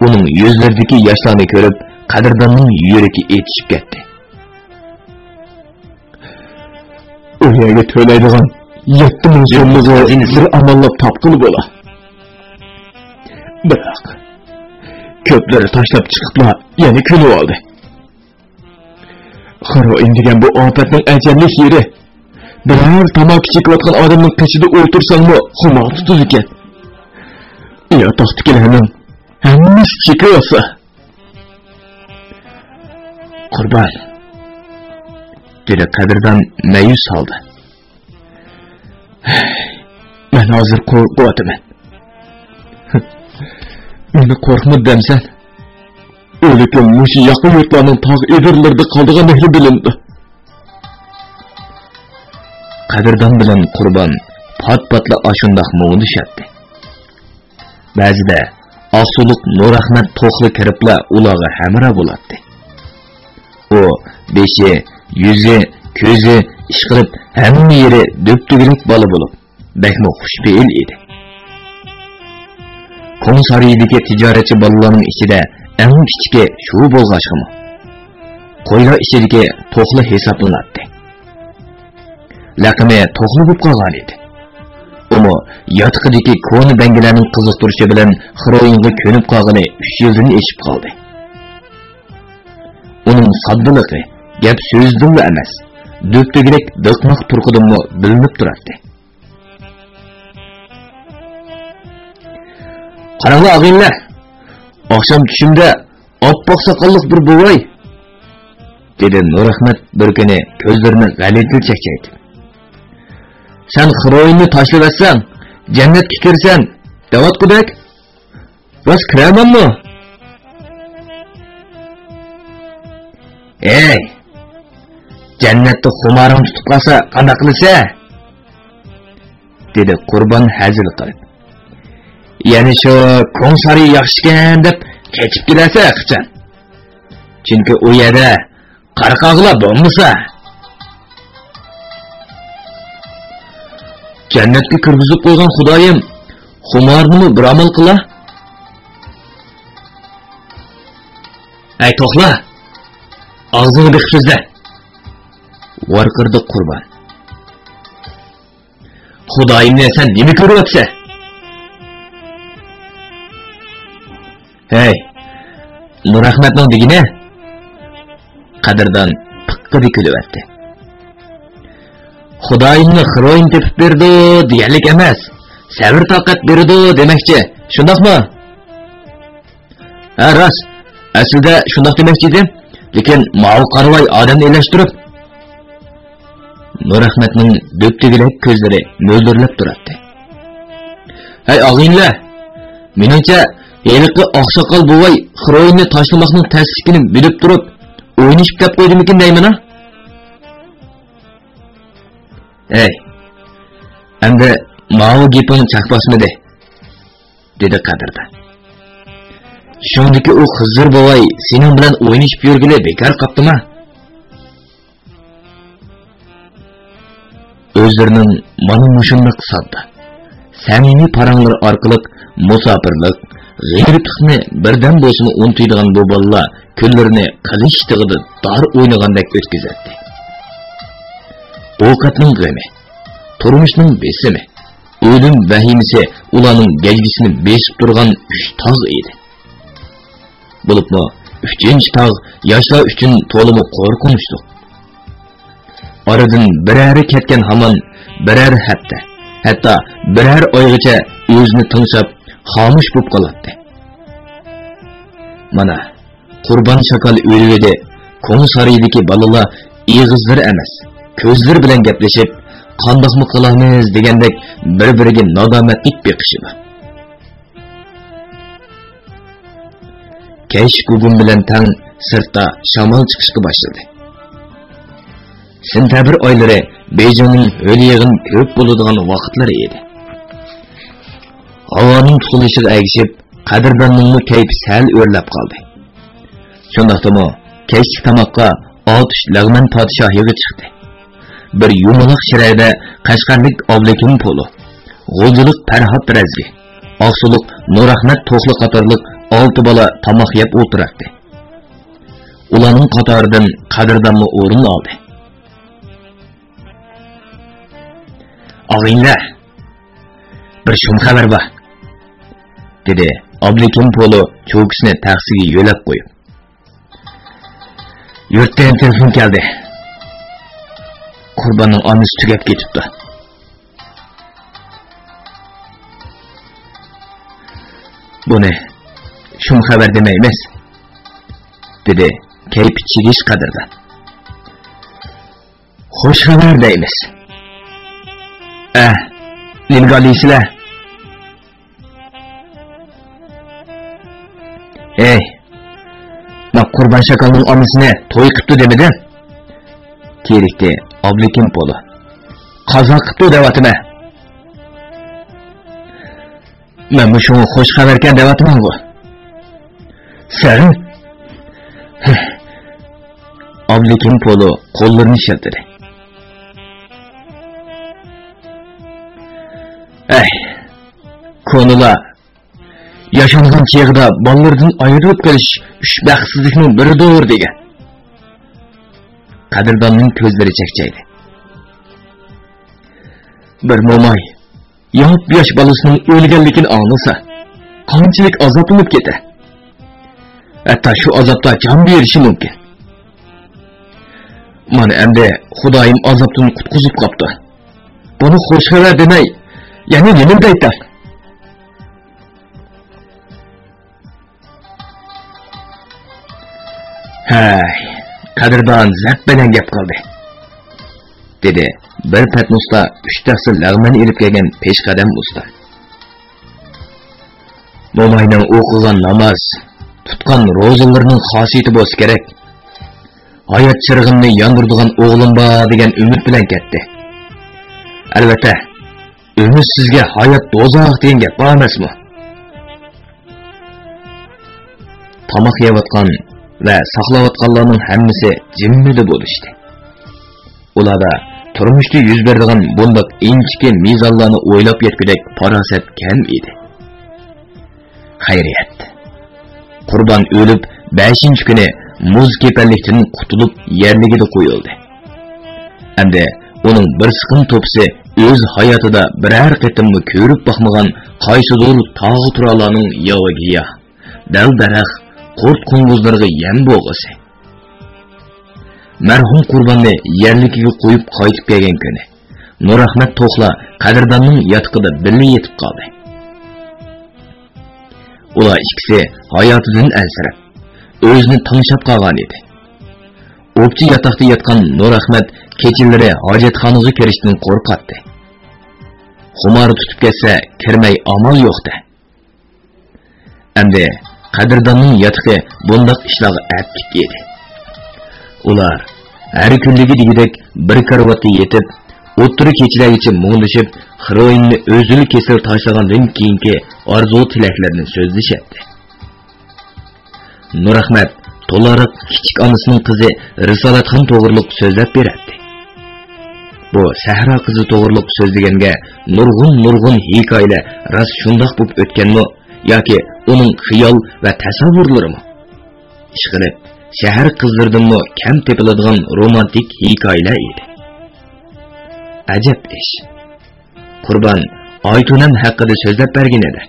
ئۇنىڭ يۈزلىرىدىكى ياشلارنى كۆرۈپ، قەدىرداننىڭ يۈرىكى ئېچىشىپ كەتتى. ئۇ يەرگە تۆلەيدىغان يەتتە مىڭ سومنىغۇ بىر ئاماللاپ تاپقىلى بولا. بىراق، كۆپلىرى تاشلاپ چىقىپلا يەنە كۆنۈۋالدى. خىروئىن دېگەن بۇ ئاپەتنىڭ ئەجەللىك يېرى. بىرەر تاماكا چېكىۋاتقان ئادەمنىڭ قېشىدا ئولتۇرساڭمۇ خۇمار تۇتىدىكەن. ياتاقتىكىلەرنىڭ ھەممىسى چېكىۋاتسا. قۇربان، دېدى قەدىردان مەيۈس ھالدا. مەن ھازىر قورقۇۋاتىمەن. مېنى قورقمىدى دەمسەن؟ ئۆلۈكۈم مۇشۇ ياقا يۇرتلارنىڭ تاغ ئېغىرلىرىدا قالىدىغان مېھرى بىلىنىدۇ. قەدىردان بىلەن قۇربان پات-پاتلا ئاشۇنداق مۇڭدىشاتتى. بەزىدە ئاقسۇلۇق نۇرئەخمەت توخلا كىرىپلا ئۇلارغا ھەمراھ بولاتتى. ئۇ بېشى، يۈزى، كۆزى، ئىشقىلىپ ھەممە يېرى دۆپدۆگىلىك بالا بولۇپ، بەكمۇ خۇشپېئىل ئىدى. كوڭ سارىيىدىكى تىجارەتچى بالىلارنىڭ ئىچىدە ئەڭ كىچىكى شۇ بولغاچقىمۇ، قويلار ئىچىدىكى توخلا ھېسابلىناتتى. لەقىمى توخلا بولۇپ قالغانىدى. ئۇمۇ ياتىقىدىكى كونا بەڭگىلەرنىڭ قىزىقتۇرۇشى بىلەن خىروئىنغا كۆنۈپ قالغىلى ئۈچ يىلدىن ئېشىپ قالدى. ئۇنىڭ ساددىلىقى، گەپ سۆزىدىنلا ئەمەس، دۆپدۆگىلىك دىقماق تۇرقىدىنمۇ بىلىنىپ تۇراتتى. قاراڭلار ئاغىنىلەر، ئاخشام چۈشۈمدە ئاپئاق ساقاللىق بىر بوۋاي، دېدى نۇرئەخمەت بىر كۈنى كۆزلىرىنى غەلىتە چەكچەيتىپ. سەن خىروئىننى تاشلىۋەتسەڭ، جەننەتكە كىرىسەن، دەۋاتقۇدەك. راست كىرەرمەنمۇ؟ ئەي، جەننەتتە خۇمارىڭ تۇتۇپ قالسا قانداق قىلىسەن؟ دېدى قۇربان ھەزىل قىلىپ. يەنە شۇ كوڭ سارىيى ياخشىكەن دەپ قېچىپ كېلەرسەن قاچان. چۈنكى ئۇ يەردە قارىقاغىلار بولمىسا. جەننەتكە كىرگۈزۈپ قويغان خۇدايىم، خۇمارنىمۇ بىر ئامال قىلا. ئەي توخلا، ئاغزىڭنى بېقىپ سۆزلە. ۋارقىرىدى قۇربان. خۇدايىمنى سەن نېمە كۆرۈۋاتىسەن؟ ھەي، نۇرئەخمەتنىڭ دېگىنى؟ قەدىردان پىققىدە كۈلۈۋەتتى. خۇدايىمنى خىروئىن تېپىپ بېرىدۇ دېگەنلىك ئەمەس، سەۋر-تاقەت بېرىدۇ دېمەكچى، شۇنداقمۇ؟ ھە، راست. ئەسلىدە شۇنداق دېمەكچى ئىدىم، لېكىن ماۋۇ قارىۋاي ئادەمنى ئېلەشتۈرۈپ. نۇرئەخمەتنىڭ دۆپدۆگىلەك كۆزلىرى مۆلدۈرلەپ تۇراتتى. ھەي، ئاغىنىلەر! مېنىڭچە، ھېلىقى ئاقساقال بوۋاي خىروئىننى تاشلىماقنىڭ تەسلىكىنى بىلىپ تۇرۇپ، ئوينىشىپ كەپ قويدىمىكىن دەيمەن ھە؟ ھەي، ئەمدى ماۋۇ گېپىڭ چاقماستى، دېدى قەدىردان. شۇندىكى ئۇ خىزىر بوۋاي سېنىڭ بىلەن ئوينىشىپ يۈرگىلى بىكار قاپتىما؟ ئۆزلىرىنىڭ مانا مۇشۇنداق ساددا، سەمىمىي پاراڭلىرى ئارقىلىق مۇساپىرلىق، غېرىبلىقنى بىردەم بولسىمۇ ئۇنتۇيدىغان بۇ بالىلار كۈنلىرىنى قىلىچ تېغىدا دار ئوينىغاندەك ئۆتكۈزەتتى. ئوقەتنىڭ غېمى، تۇرمۇشنىڭ بېسىمى، ئۆلۈم ۋەھىمىسى ئۇلارنىڭ گەجگىسىنى بېسىپ تۇرغان ئۈچ تاغ ئىدى. بولۇپمۇ ئۈچىنچى تاغ ياشلار ئۈچۈن تولىمۇ قورقۇنچلۇق. ئارىدىن بىرەرى كەتكەن ھامان بىرەر ھەپتە، ھەتتا بىرەر ئايغىچە ئۆزىنى تىڭشاپ، خامۇش بولۇپ قالاتتى. مانا، قۇربان شاكال ئۆلۈۋىدى، كوڭ سارىيىدىكى بالىلار ئېغىزلىرى ئەمەس، كۆزلىرى بىلەن گەپلىشىپ، قانداقمۇ قىلارمىز دېگەندەك بىر-بىرىگە نادامەتلىك بېقىشىدۇ. كەچ گۇگۇم بىلەن تەڭ سىرتتا شامال چىقىشقا باشلىدى. سېنتەبىر ئايلىرى بېيجىڭنىڭ ھۆل-يېغىن كۆپ بولىدىغان ۋاقىتلىرى ئىدى. ھاۋانىڭ تۇتۇلۇشىغا ئەگىشىپ، قەدىرداننىڭمۇ كەيپى سەل ئۆرلەپ قالدى. شۇنداقتىمۇ كەچلىك تاماققا ئاتۇش لەغمەن پادىشاھىغا چىقتى. بىر يۇمىلاق شىرەدە قەشقەرلىك ئابلىكىم پولۇ، غۇلجىلىق پەرھات رەزگى، ئاقسۇلۇق نۇرئەخمەت توخلا قاتارلىق ئالتە بالا تاماق يەپ ئولتۇراتتى. ئۇلارنىڭ قاتارىدىن قەدىردانمۇ ئورۇن ئالدى. ئاغىنىلەر، بىر شۇم خەۋەر بار، دېدى ئابلىكىم پولۇ چوكىسىنى تەخسىگە يۆلەپ قويۇپ. يۇرتتىن تېلېفون كەلدى. قۇرباننىڭ ئانىسى تۈگەپ كېتىپتۇ. بۇنى شۇم خەۋەر دېمەيمىز، دېدى كەيپى چىگىش قەدىردان. خوش خەۋەر دەيمىز. ئە، نېمىگە ئالىسىلەر؟ ھەي، ما قۇربان شاكالنىڭ ئانىسىنى توي قىپتۇ دېمىدىم؟ تېرىكتى ئابلىكىم پولۇ. قازا قىپتۇ دەۋاتىمەن. مەنمۇ شۇڭا خوش خەۋەركەن دەۋاتىمەنغۇ. سەن؟ ئابلىكىم پولۇ قوللىرىنى شىلتىدى. ئەي، كونىلار، ياشانغان چېغىدا بالىلىرىدىن ئايرىلىپ قېلىش ئۈچ بەختسىزلىكنىڭ بىرىدۇر دېگەن. قەدىرداننىڭ كۆزلىرى چەكچەيدى. بىر موماي ياپياش بالىسىنىڭ ئۆلگەنلىكىنى ئاڭلىسا، قانچىلىك ئازابلىنىپ كېتە. ھەتتا شۇ ئازابتا جان بېرىشى مۇمكىن. مانا ئەمدى خۇدايىم ئازابتىن قۇتقۇزۇپ قاپتۇ. بۇنى خوش خەۋەر دېمەي، يەنە نېمىنى دەيتتىم؟ ھەي، قەدىردان زەپ بىلەن گەپ قىلدى، دېدى بىر پەتنۇستا ئۈچ تەخسە لەغمەن ئېلىپ كەلگەن پېشقەدەم ئۇستا. موماينىڭ ئوقۇغان ناماز، تۇتقان روزىلىرىنىڭ خاسىيىتى بولسا كېرەك. ھايات چىرىغىمنى ياندۇرىدىغان ئوغلۇم بار دېگەن ئۈمىد بىلەن كەتتى. ئەلۋەتتە، ئۈمىدسىزگە ھايات دوزاخ دېگەن گەپ بار ئەمەسمۇ؟ تاماق يەۋاتقان ۋە ساقلاۋاتقانلارنىڭ ھەممىسى جىممىدە بولۇشتى. ئۇلاردا تۇرمۇشتا يۈز بېرىدىغان بۇنداق ئىنچىكە مىزانلارنى ئويلاپ يەتكۈدەك پاراسەت كەم ئىدى. خەيرىيەت. قۇربان ئۆلۈپ، بەشىنچى كۈنى مۇز كېپەنلىكتىن قۇتۇلۇپ يەرلىكىدە قويۇلدى. ئەمدى ئۇنىڭ بىر سىقىم توپىسى ئۆز ھاياتىدا بىرەر قېتىممۇ كۆرۈپ باقمىغان قايسىدۇر تاغ-تۇراقلارنىڭ ياۋا گىياھ، دەل-دەرەخ، قۇرت-قوڭغۇزلىرىغا يەم بولغۇسى. مەرھۇم قۇرباننى يەرلىكىگە قويۇپ قايتىپ كەلگەن كۈنى، نۇرئەخمەت توخلا قەدىرداننىڭ ياتىقىدا بىللە يېتىپ قالدى. ئۇلار ئىككىسى ھاياتىدىن ئەنسىرەپ، ئۆزىنى تىڭشاپ قالغان ئىدى. ئوپچە ياتاقتا ياتقان نۇرئەخمەت كېچىلىرى ھاجەتخانىغا كىرىشتىن قورقاتتى. خۇمار تۇتۇپ كەتسە، كىرمەي ئامال يوقتى. ئەمدى قەدىرداننىڭ ياتىقى بۇنداق ئىشلارغا ئەپكىچ ئىدى. ئۇلار ھەر كۈنلۈكى دېگۈدەك بىر كارىۋاتتا يېتىپ، ئوتتۇرا كېچىلەرگىچە مۇڭدىشىپ، خىروئىننى ئۆزۈل كېسىلى تاشلىغاندىن كېيىنكى ئارزۇ-تىلەكلىرىنى سۆزلىشەتتى. نۇرئەخمەت تولىراق كىچىك ئانىسىنىڭ قىزى رىسالەتخان توغرۇلۇق سۆزلەپ بېرەتتى. بۇ سەھرا قىزى توغرۇلۇق سۆزلىگەنگە نۇرغۇن-نۇرغۇن ھېكايىلەر راست شۇنداق بولۇپ ئۆتكەنمۇ ياكى ئۇنىڭ خىيال ۋە تەسەۋۋۇرلىرىمۇ؟ ئىشقىلىپ، شەھەر قىزلىرىدىنمۇ كەم تېپىلىدىغان رومانتىك ھېكايىلەر ئىدى. ئەجەب ئىش. قۇربان ئايتۇنەم ھەققىدە سۆزلەپ بەرگىنىدە،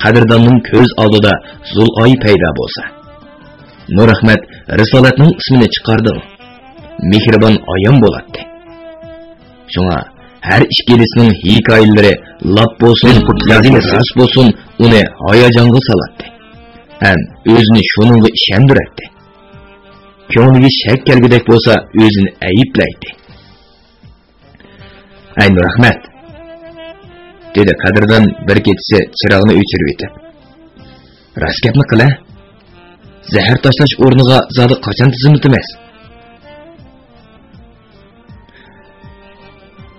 قەدىرداننىڭ كۆز ئالدىدا زۇلئاي پەيدا بولسا، نۇرئەخمەت رىسالەتنىڭ ئىسمىنى چىقاردىغۇ، مېھرىبان ئايام بولاتتى. شۇڭا ھەر ئىككىلىسىنىڭ ھېكايىلىرى لاپ بولسۇن ياكى راست بولسۇن، ئۇنى ھاياجانغا سالاتتى ھەم ئۆزىنى شۇنىڭغا ئىشەندۈرەتتى. كۆڭلىگە شەك كەلگۈدەك بولسا، ئۆزىنى ئەيىبلەيتتى. ئەي نۇرئەخمەت، دېدى قەدىردان بىر كېچىسى چىراغنى ئۆچۈرۈۋېتىپ. راست گەپنى قىلە. زەھەر تاشلاش ئورنىغا زادى قاچان تىزىملىتىمىز؟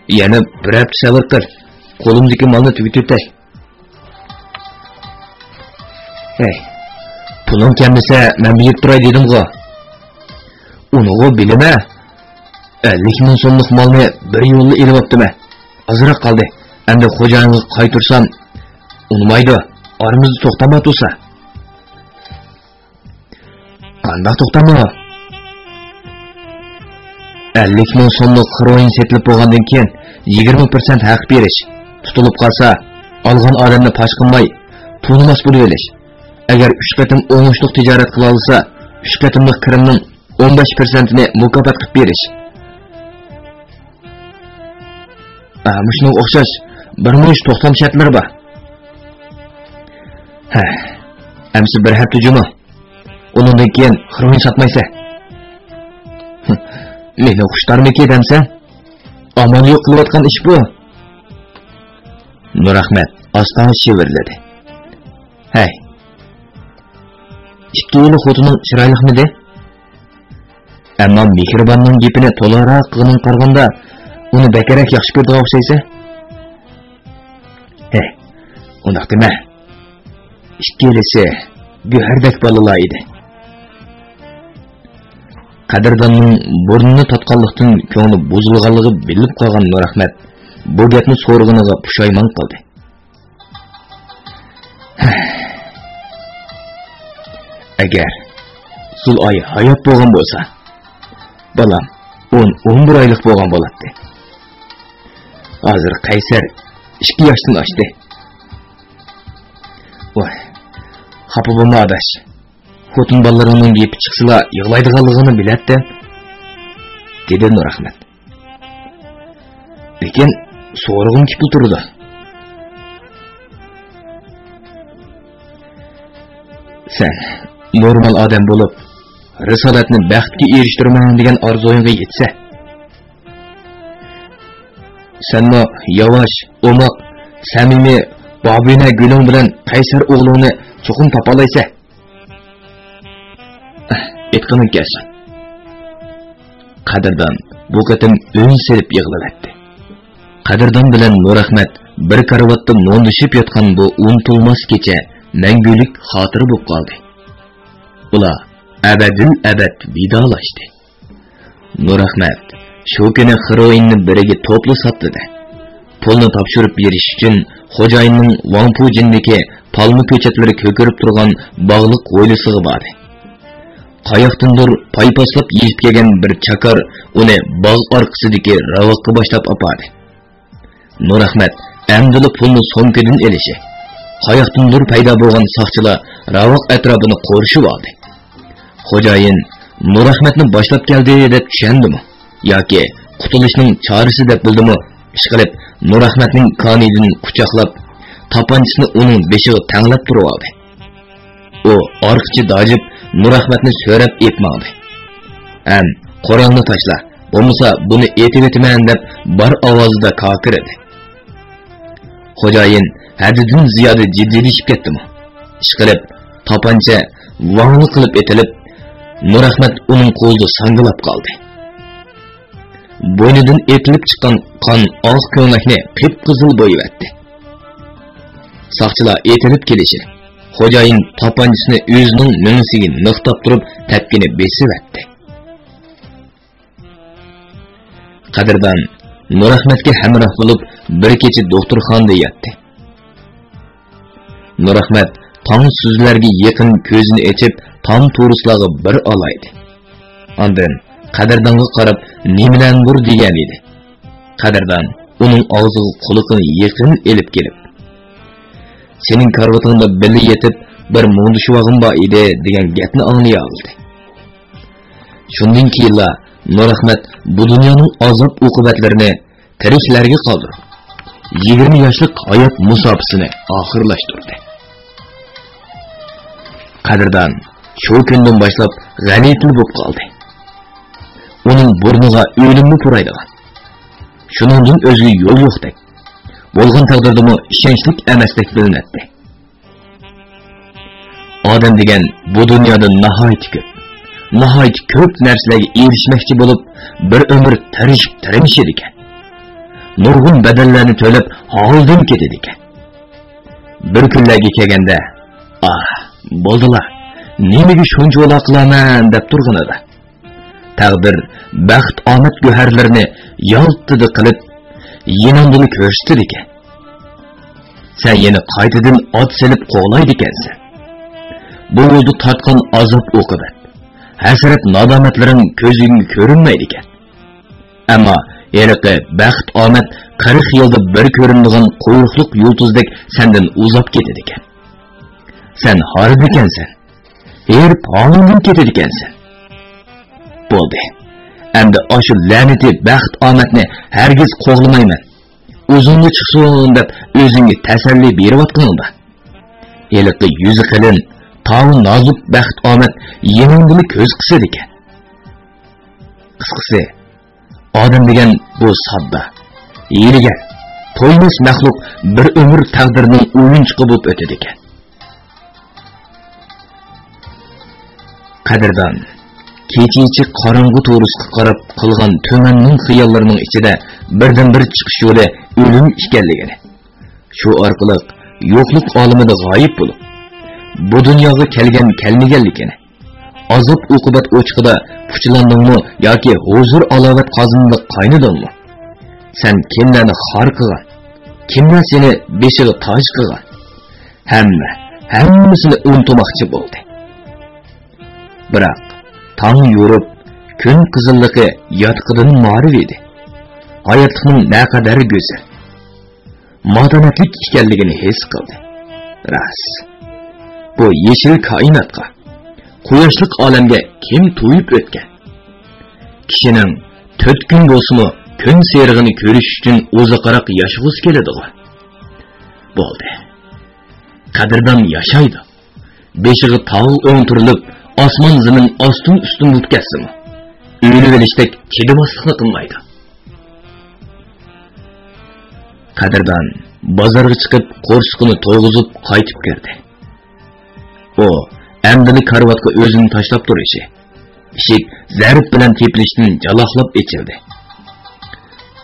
يەنە بىر ھەپتە سەۋر قىل. قولۇمدىكى مالنى تۈگىتىۋېتەي. ھەي، پۇلۇڭ كەلمىسە، مەن بېرىپ تۇراي دېدىمغۇ. ئۇنىغۇ بىلىمە. ئەللىك مىڭ سوملۇق مالنى بىر يوللا ئېلىۋاپتىمەن. ئازراق قالدى. ئەمدى خوجايىنغا قايتۇرسام ئۇنىمايدۇ. ئارىمىزدا توختام بار تۇرسا. قانداق توختام بار؟ ئەللىك مىڭ سوملۇق خروئىن سېتىلىپ بولغاندىن كېيىن يىگىرمە پىرسەنت ھەق بېرىش. تۇتۇلۇپ قالسا، ئالغان ئادەمنى پاش قىلماي، تونۇماس بولۇۋېلىش. ئەگەر ئۈچ قېتىم ئوڭۇشلۇق تىجارەت قىلالىسا، ئۈچ قېتىملىق كىرىمنىڭ ئون بەش پىرسەنتىنى مۇكاپات قىلىپ بېرىش. ئا، مۇشۇنىڭغا ئوخشاش بىر مۇنچە توختام شەرتلىرى بار. ھە، ئەمسە بىر ھەپتە جۇمۇ. ئۇنىڭدىن كېيىن خروئىن ساتمايسەن. مېنى خۇشتارمىكى دەمسەن؟ ئامال يوق قىلىۋاتقان ئىش بۇ. نۇرئەخمەت ئاستا شىۋىرلىدى. ھەي، ئىككىيلى خوتۇنۇڭ چىرايلىقمىدى؟ ئەمما مېھرىباننىڭ گېپىنى تولاراق قىلغىنىغا قارىغاندا، ئۇنى بەكرەك ياخشى كۆرىدىغان ئوخشايسەن. ھە، ئۇنداق دېمە. ئىككىلىسى گۆھەردەك بالىلار ئىدى. قەدىرداننىڭ بۇرنىنى تارتقانلىقتىن كۆڭلى بۇزۇلغانلىقى بىلىنىپ قالغان نۇرئەخمەت بۇ گەپنى سورىغىنىغا پۇشايمان قىلدى. ئەگەر زۇلئاي ھايات بولغان بولسا، بالام ئون، ئون بىر ئايلىق بولغان بولاتتى. ھازىر قەيسەر ئىككى ياشتىن ئاشتى. ۋاي، خاپا بولما ئاداش. خوتۇن بالىلىرىڭنىڭ گېپى چىقسىلا يىغلايدىغانلىقىڭنى بىلەتتىم، دېدى نۇرئەخمەت. لېكىن سورىغۇم كېلىپ تۇرىدۇ. سەن نورمال ئادەم بولۇپ، رىسالەتنى بەختكە ئېرىشتۈرىمەن دېگەن ئارزۇيۇڭغا يەتسە، سەنمۇ ياۋاش، ئوماق، سەمىمىي، بابىنە گۈلۈڭ بىلەن قەيسەر ئوغلۇڭنى چوقۇم تاپالايسەن. ئېيتقىنىڭ كەلسۇن. قەدىردان بۇ قېتىم ئۈن سېلىپ يىغلىۋەتتى. قەدىردان بىلەن نۇرئەخمەت بىر كارىۋاتتا مۇڭدىشىپ ياتقان بۇ ئۇنتۇلماس كېچە مەڭگۈلۈك خاتىرە بولۇپ قالدى. ئۇلار ئەبەدىل ئەبەد ۋىدالاشتى. نۇرئەخمەت شۇ كۈنى خروئىننى بىرىگە توپلا ساتتى-دە، پۇلنى تاپشۇرۇپ بېرىش ئۈچۈن خوجايىننىڭ ۋاڭپۇجىندىكى پالما كۆچەتلىرى كۆكىرىپ تۇرغان باغلىق ھويلىسىغا باردى. قاياقتىندۇر پايپاسلاپ يېتىپ كەلگەن بىر چاكار ئۇنى باغ ئارقىسىدىكى راۋاققا باشلاپ ئاپاردى. نۇرئەخمەت ئەمدىلا پۇلنى سومكىدىن ئېلىشى، قاياقتىندۇر پەيدا بولغان ساقچىلار راۋاق ئەتراپىنى قورشىۋالدى. خوجايىن نۇرئەخمەتنى باشلاپ كەلدى دەپ چۈشەندىمۇ ياكى قۇتۇلۇشنىڭ چارىسى دەپ بىلدىمۇ، ئىشقىلىپ نۇرئەخمەتنىڭ كانىيىدىن قۇچاقلاپ، تاپانچىسىنى ئۇنىڭ بېشىغا تەڭلەپ تۇرۇۋالدى. ئۇ ئارقىچە داجىپ نۇرئەخمەتنى سۆرەپ ئېلىپ ماڭدى. ھەم، «قورالنى تاشلا، بولمىسا بۇنى ئېتىۋېتىمەن» دەپ بار ئاۋازدا كاكىرىدى. خوجايىن ھەددىدىن زىيادە جىددىيلىشىپ كەتتىمۇ، ئىشقىلىپ تاپانچە ۋاڭلا قىلىپ ئېتىلىپ، نۇرئەخمەت ئۇنىڭ قولىدا ساڭگىلاپ قالدى. بوينىدىن ئېتىلىپ چىققان قان ئاق كۆڭلەكنى قىپقىزىل بويىۋەتتى. ساقچىلار ئېتىلىپ كېلىشى، خوجايىن تاپانچىسىنى ئۆزىنىڭ مېڭىسىگە نىقتاپ تۇرۇپ تەپكىنى بېسىۋەتتى. قەدىردان نۇرئەخمەتكە ھەمراھ بولۇپ بىر كېچە دوختۇرخانىدا ياتتى. نۇرئەخمەت تاڭ سۈزۈلەرگە يېقىن كۆزىنى ئېچىپ تام تورۇسلارغا بىر ئالايدى. ئاندىن قەدىردانغا قاراپ نېمىلەرنىدۇر دېگەنىدى. قەدىردان ئۇنىڭ ئاغزىغا قۇلىقىنى يېقىن ئېلىپ كېلىپ، «سېنىڭ كارىۋىتىڭدا بىللە يېتىپ بىر مۇڭدىشىۋالغۇم بار ئىدى» دېگەن گەپنى ئاڭلىيالىدى. شۇندىن كېيىنلا نۇرئەخمەت بۇ دۇنيانىڭ ئازاب-ئوقۇبەتلىرىنى تىرىكلەرگە قالدۇرۇپ، يىگىرمە ياشلىق ھايات مۇساپىسىنى ئاخىرلاشتۇردى. قەدىردان شۇ كۈندىن باشلاپ غەلىتىلا بولۇپ قالدى. ئۇنىڭ بۇرنىغا ئۆلۈممۇ پۇرايدىغان، شۇنىڭدىن ئۆزگە يول يوقتەك، بولغان تەقدىردىمۇ ئىشەنچلىك ئەمەستەك بىلىنەتتى. ئادەم دېگەن بۇ دۇنيادا ناھايىتى كۆپ، ناھايىتى كۆپ نەرسىلەرگە ئېرىشمەكچى بولۇپ، بىر ئۆمۈر تىرىشىپ تىرمىشىدىكەن. نۇرغۇن بەدەللەرنى تۆلەپ ھالدىن كېتىدىكەن. بىر كۈنلەرگە كەلگەندە، ئاھ، بولدىلا، نېمىگە شۇنچىۋالا قىلارمەن دەپ تۇرغىنىدا، تەقدىر، بەخت، ئامەت گۆھەرلىرىنى يالتىدا قىلىپ، يېنىڭدىلا كۆرسىتىدىكەن. سەن يەنە قايتىدىن ئات سېلىپ قوغلايدىكەنسەن. بۇ يولدا تارتقان ئازاب-ئوقۇبەت، ھەسرەت-نادامەتلىرىڭ كۆزۈڭگە كۆرۈنمەيدىكەن. ئەمما ھېلىقى بەخت-ئامەت قىرىق يىلدا بىر كۆرۈنىدىغان قۇيرۇقلۇق يۇلتۇزدەك سەندىن ئۇزاپ كېتىدىكەن. سەن ھارىدىكەنسەن، ھېرىپ ھالىڭدىن كېتىدىكەنسەن. بولدى، ئەمدى ئاشۇ لەنىتى بەخت-ئامەتنى ھەرگىز قوغلىمايمەن، ئۇزۇنغا چىقسۇن دەپ ئۆزۈڭگە تەسەللى بېرىۋاتقىنىڭدا، ھېلىقى يۈزى قېلىن، تاۋى نازۇك بەخت-ئامەت يېنىڭدىلا كۆز قىسىدىكەن. قىسقىسى، ئادەم دېگەن بۇ ساددا، ھىيلىگەر، تويماس مەخلۇق بىر ئۆمۈر تەقدىرنىڭ ئويۇنچۇقى بولۇپ ئۆتىدىكەن. قەدىردان، كېچىچە قاراڭغۇ تورۇسقا قاراپ قىلغان تۈمەنمىڭ خىياللىرىنىڭ ئىچىدە بىردىنبىر چىقىش يولى ئۆلۈم ئىكەنلىكىنى، شۇ ئارقىلىق يوقلۇق ئالىمىدا غايىب بولۇپ، بۇ دۇنياغا كەلگەن-كەلمىگەنلىكىنى، ئازاب-ئوقۇبەت ئوچىقىدا پۇچىلاندىڭمۇ ياكى ھۇزۇر-ھالاۋەت قازىنىدا قاينىدىڭمۇ؟ سەن كىملەرنى خار قىلغان؟ كىملەر سېنى بېشىغا تاج قىلغان؟ ھەممە، ھەممىسىنى ئۇنتۇماقچى بولدى. بىراق، تاڭ يورۇپ، كۈن قىزىللىقى ياتىقىدىن مارىۋىدى. ھاياتلىقنىڭ نەقەدەر گۈزەل، ماتەملىك ئىكەنلىكىنى ھېس قىلدى. راست، بۇ يېشىل كائىناتقا، قۇياشلىق ئالەمگە كىم تويۇپ ئۆتكەن؟ كىشىنىڭ تۆت كۈن بولسىمۇ كۈن سېرىقىنى كۆرۈش ئۈچۈن ئۇزاقراق ياشىغۇسى كېلىدىغۇ؟ بولدى. قەدىردان ياشايدۇ. بېشىغا تاغ ئۆڭتۈرۈلۈپ، ئاسمان-زېمىن ئاستىن-ئۈستۈن بولۇپ كەتسىمۇ، ئۆلۈۋېلىشتەك چىدىماسلىقنى قىلمايدۇ. قەدىردان بازارغا چىقىپ، قورسىقىنى تويغۇزۇپ قايتىپ كىردى. ئۇ ئەمدىلا كارىۋاتقا ئۆزىنى تاشلاپ تۇرۇشى، ئىشىك زەرب بىلەن تېپىلىشتىن جالاقلاپ ئېچىلدى.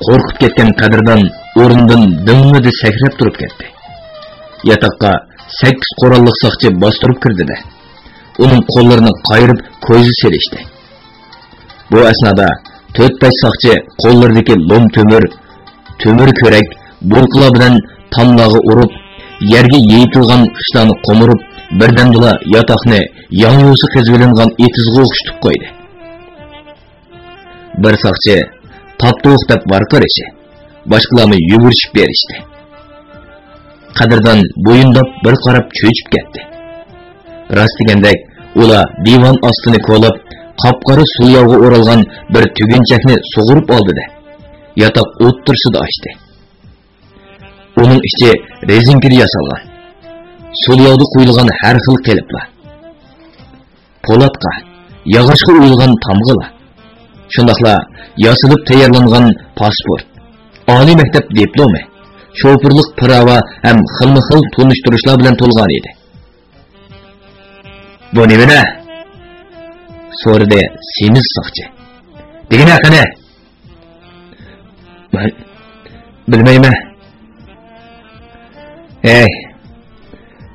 قورقۇپ كەتكەن قەدىردان ئورنىدىن دىڭڭىدە سەكرەپ تۇرۇپ كەتتى. ياتاققا سەككىز قوراللىق ساقچى باستۇرۇپ كىردى-دە، ئۇنىڭ قوللىرىنى قايرىپ كويزا سېلىشتى. بۇ ئەسنادا تۆت-بەش ساقچى قوللىرىدىكى لوم تۆمۈر، تۆمۈر كۈرەك، بۇرقىلار بىلەن تاملارغا ئۇرۇپ، يەرگە يېيىتىلغان خىشلارنى قومۇرۇپ، بىردەمدىلا ياتاقنى ياڭيۇسى قېزىۋېلىنغان ئېتىزغا ئوخشىتىپ قويدى. بىر ساقچى «تاپتۇق» دەپ ۋارقىرىشى، باشقىلارمۇ يۈگۈرۈشۈپ بېرىشتى. قەدىردان بويۇنداپ بىر قاراپ چۆچۈپ كەتتى. راست دېگەندەك، ئۇلار دىۋان ئاستىنى كولاپ، قاپقارا سۇلياۋغا ئورالغان بىر تۈگۈنچەكنى سۇغۇرۇپ ئالدى-دە، ياتاق ئوتتۇرىسىدا ئاچتى. ئۇنىڭ ئىچى رېزىنكىدە ياسالغان. سۇلياۋدا قويۇلغان ھەر خىل قېلىپلار، پولاتقا، ياغاچقا ئويۇلغان تامغىلار، شۇنداقلا ياسىلىپ تەييارلانغان پاسپورت، ئالىي مەكتەپ دىپلومى، شوپۇرلۇق پىراۋا ھەم خىلمۇ خىل تونۇشتۇرۇشلار بىلەن تولغان ئىدى. «بۇ نېمىدە؟» سورىدى سېمىز ساقچى. «دېگىنە قېنى؟» «مەن بىلمەيمەن.» «ھەي،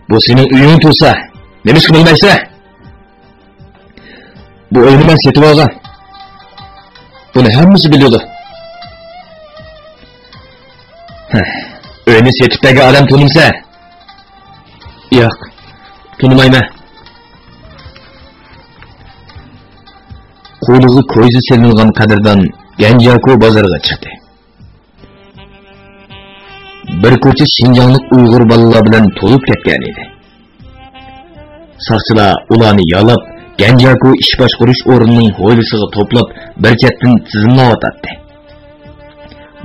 بۇ سېنىڭ ئۆيۈڭ تۇرسا، نېمىشقا بىلمەيسەن؟ بۇ ئۆينى مەن سېتىۋالغان. بۇنى ھەممىسى بىلىدۇ.» «ھە، ئۆينى سېتىپ بەرگەن ئادەم تونۇمسەن؟» «ياق، تونۇمايمەن.» قولىغا كويزا سېلىنغان قەدىردان گەنجياكۇ بازىرىغا چىقتى. بىر كوچا شىنجاڭلىق ئۇيغۇر بالىلار بىلەن تولۇپ كەتكەن ئىدى. ساقچىلار ئۇلارنى يالاپ، گەنجياكۇ ئىش باشقۇرۇش ئورنىنىڭ ھويلىسىغا توپلاپ، بىر چەتتىن تىزىملاۋاتاتتى.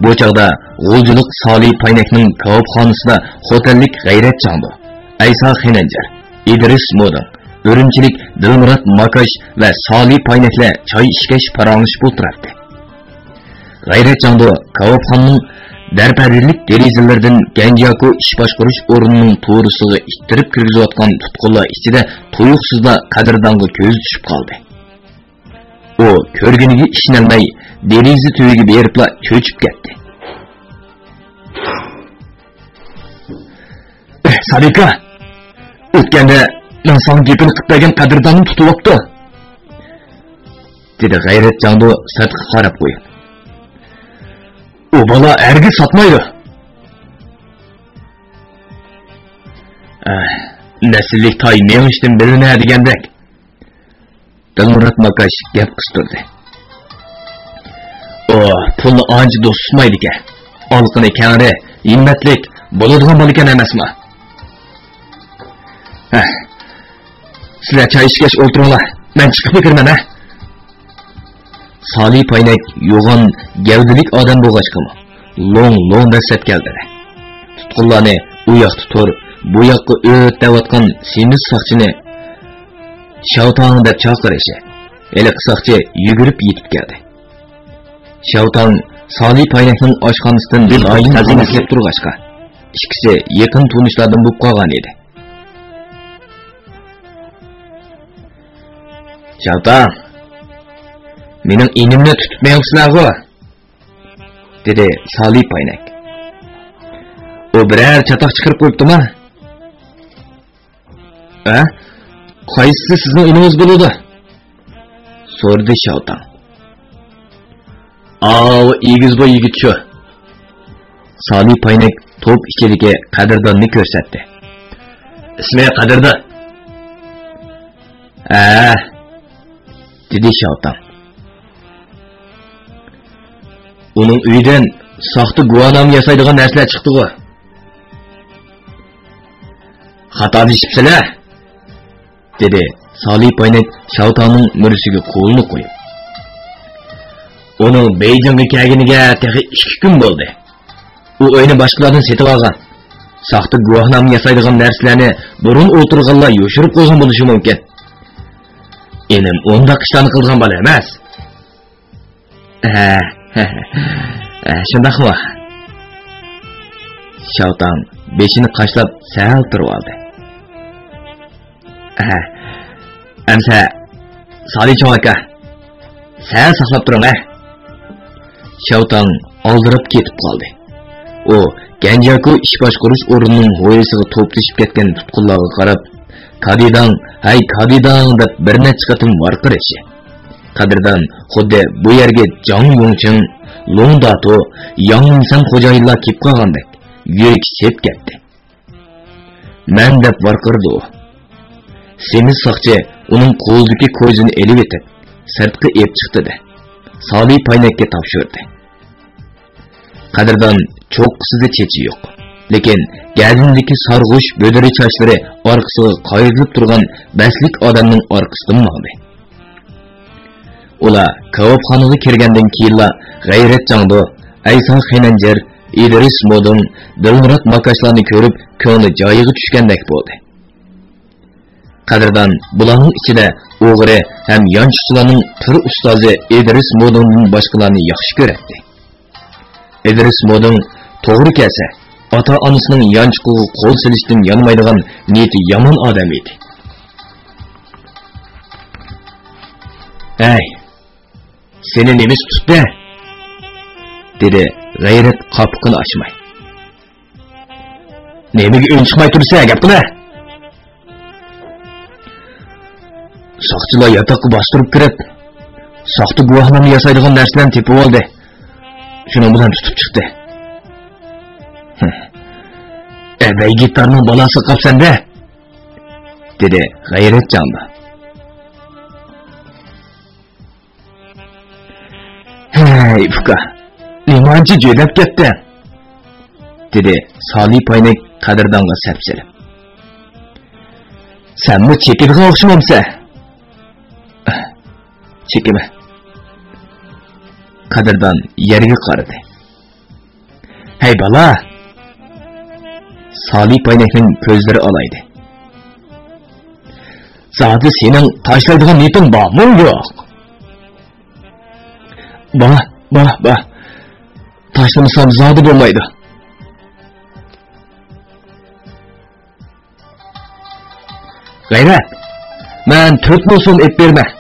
بۇ چاغدا غۇلجىلىق سالى پاينەكنىڭ كاۋاپخانىسىدا خوتەنلىك غەيرەت جاڭدۇ، ئەيسا خېنەنجەر، ئىدرىس مودىڭ، ئۈرۈمچىلىك دىلمۇرات ماكاش ۋە سالى پاينەكلەر چاي ئىچكەچ پاراڭلىشىپ ئولتۇراتتى. غەيرەت جاڭدۇ كاۋاپخانىنىڭ دەرپەردىلىك دېرىزىلىرىدىن گەنجياكۇ ئىش باشقۇرۇش ئورنىنىڭ تورۇسىغا ئىتتىرىپ كىرگۈزۈۋاتقان تۇتقۇنلار ئىچىدە تۇيۇقسىزلا قەدىردانغا كۆزى چۈشۈپ قالدى. ئۇ كۆرگىنىگە ئىشىنەلمەي، دېرىزە تۈۋىگە بېرىپلا چۆچۈپ كەتتى. سالىكا، ئۆتكەندە مەن ساڭا گېپىنى قىلىپ بەرگەن قەدىرداننى تۇتۇۋاپتۇ، دېدى غەيرەت جاڭدۇ سىرتقا قاراپ قويۇپ. ئۇ بالا ھەرگىز ساتمايدۇ. ئەھ، نەسىللىك تاي مېڭىشتىن بىلىنە دېگەندەك. دىلمۇرات ماكاش گەپ قىستۇردى. ئۇ پۇلنى ئانچە دوست تۇتمايدىكەن. ئالىقىنى كەڭرى، ھىممەتلىك، بولىدىغان بالىكەن ئەمەسما؟ ھە. سىلەر چاي ئىچكەچ ئولتۇرۇڭلار. مەن چىقىپ كىرىمەن، ھە. سالى پاينەك يوغان گەۋدىلىك ئادەم بولغاچقىمۇ، لوڭ-لوڭ دەسسەپ كەلدى. تۇتقۇنلارنى ئۇ ياقتا تۇر، بۇ ياققا ئۆت دەۋاتقان سېمىز ساقچىنى شاۋتاڭ دەپ چاقىرىشى، ھېلىقى ساقچى يۈگۈرۈپ يېتىپ كەلدى. شاۋتاڭ سالى پاينەكنىڭ ئاشخانىسىدىن ناھايىتى تەزىملەپ تۇرغاچقا، ئىككىسى يېقىن تونۇشلاردىن بولۇپ قالغان ئىدى. شاۋتاڭ، مېنىڭ ئىنىمنى تۇتۇپ مېڭىپسىلەرغۇ؟ دېدى سالى پاينەك. ئۇ بىرەر چاتاق چىقىرىپ قويۇپتۇما؟ ھە؟ قايسىسى سىزنىڭ ئىنىڭىز بولىدۇ؟ سورىدى شاۋتاڭ. ئاۋۇ ئېگىز بوي يىگىت شۇ. سالى پاينەك توپ ئىچىدىكى قەدىرداننى كۆرسەتتى. ئىسمى قەدىردان. ھە، دېدى شاۋتاڭ. ئۇنىڭ ئۆيىدىن ساختا گۇۋاھنامە ياسايدىغان نەرسىلەر چىقتىغۇ. خاتالىشىپسىلەر، دېدى سالى پاينەك شاۋتاڭنىڭ مۈرىسىگە قولىنى قويۇپ. ئۇنىڭ بېيجىڭغا كەلگىنىگە تېخى ئىككى كۈن بولدى. ئۇ ئۆينى باشقىلاردىن سېتىۋالغان. ساختا گۇۋاھنامە ياسايدىغان نەرسىلەرنى بۇرۇن ئولتۇرغانلار يوشۇرۇپ قويغان بولۇشى مۇمكىن. ئىنىم ئۇنداق ئىشلارنى قىلىدىغان بالا ئەمەس. ھە، ھە، شۇنداقمۇ؟ شاۋتاڭ بېشىنى قاشلاپ سەل تۇرۇۋالدى. ھە، ئەمسە سالى چوڭ ئاكا، سەل ساقلاپ تۇرۇڭ ھە. شاۋتاڭ ئالدىراپ كېتىپ قالدى. ئۇ گەنجياكۇ ئىش باشقۇرۇش ئورنىنىڭ ھويلىسىغا توپلىشىپ كەتكەن تۇتقۇنلارغا قاراپ، كادىداڭ، ھەي كادىداڭ دەپ بىر نەچچە قېتىم ۋارقىرىشى. قەدىردان خۇددى بۇ يەرگە جاڭ يۇڭچىڭ، لوڭ داتۇ، ياڭ مىنسەن خوجايىنلار كېلىپ قالغاندەك يۈرىكى سېپ كەتتى. مەن دەپ ۋارقىرىدى ئۇ. سېمىز ساقچى ئۇنىڭ قولىدىكى كويزىنى ئېلىۋېتىپ، سىرتقا ئېلىپ چىقتى-دە، سالى پاينەككە تاپشۇردى. قەدىردان چوققىسىدا چېچى يوق، لېكىن گەدىنىدىكى سارغۇچ بۆدۈرە چاچلىرى ئارقىسىغا قايرىلىپ تۇرغان بەستلىك ئادەمنىڭ ئارقىسىدىن ماڭدى. ئۇلار كاۋاپخانىغا كىرگەندىن كېيىنلا غەيرەت جاڭدۇ، ئەيسا خېنەنجېر، ئىدرىس مودۇڭ، دىلمۇرات ماكاشلارنى كۆرۈپ كۆڭلى جايىغا چۈشكەندەك بولدى. قەدىردان بۇلارنىڭ ئىچىدە ئوغرى ھەم يانچۇقچىلارنىڭ پىر ئۇستازى ئىدرىس مودۇڭدىن باشقىلارنى ياخشى كۆرەتتى. ئىدرىس مودۇڭ توغرا كەلسە، ئاتا-ئانىسىنىڭ يانچۇقىغا قول سېلىشتىن يانمايدىغان نىيىتى يامان ئادەم ئىدى. ھەي، سېنى نېمىشقا تۇتتى؟ دېدى غەيرەت قاپىقىنى ئاچماي. نېمىگە ئۈن چىقماي تۇرىسەن، گەپ قىلە! ساقچىلار ياتاققا باستۇرۇپ كىرىپ، ساختا گۇۋاھنامە ياسايدىغان نەرسىلەرنى تېپىۋالدى. شۇنىڭ بىلەن تۇتۇپ چىقتى. ئەبەي گىتارنىڭ بالاسى قاپسەن-دە! دېدى غەيرەت جاڭدۇ. ھەي، ئۇكا، نېمانچە جۆدەپ كەتتىڭ؟ دېدى سالى پاينەك قەدىردانغا سەپسېلىپ. سەنمۇ چېكىدىغان ئوخشىمامسەن؟ چېكىمەن. قەدىردان يەرگە قارىدى. ھەي بالا! سالى پاينەكنىڭ كۆزلىرى ئالايدى. زادى سېنىڭ تاشلايدىغان نىيىتىڭ بارمۇ يوق؟ بار، بار، بار. تاشلىمىسام زادى بولمايدۇ. غەيرەت، مەن تۆت مىڭ سوم ئېلىپ بېرىمەن،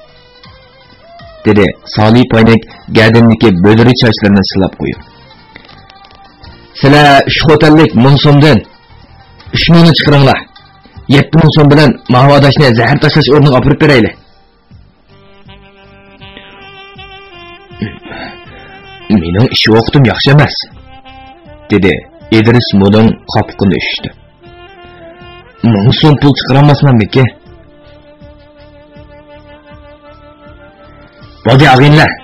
دېدى سالى پاينەك گەدىنىدىكى بۆدۈرە چاچلىرىنى سىلاپ قويۇپ. سىلەر ئۈچ خوتەنلىك مىڭ سومدىن، ئۈچ مىڭنى چىقىرىڭلار. يەتتە مىڭ سوم بىلەن ماۋۇ ئاداشنى زەھەر تاشلاش ئورنىغا ئاپىرىپ بېرەيلى. مېنىڭ ئىش ۋاقتىم ياخشى ئەمەس، دېدى ئىدرىس مودىڭ قاپىقىنى ئۈشۈتۈپ. مىڭ سوم پۇل چىقىرالماسمەنمىكى؟ بولدى، ئاغىنىلەر.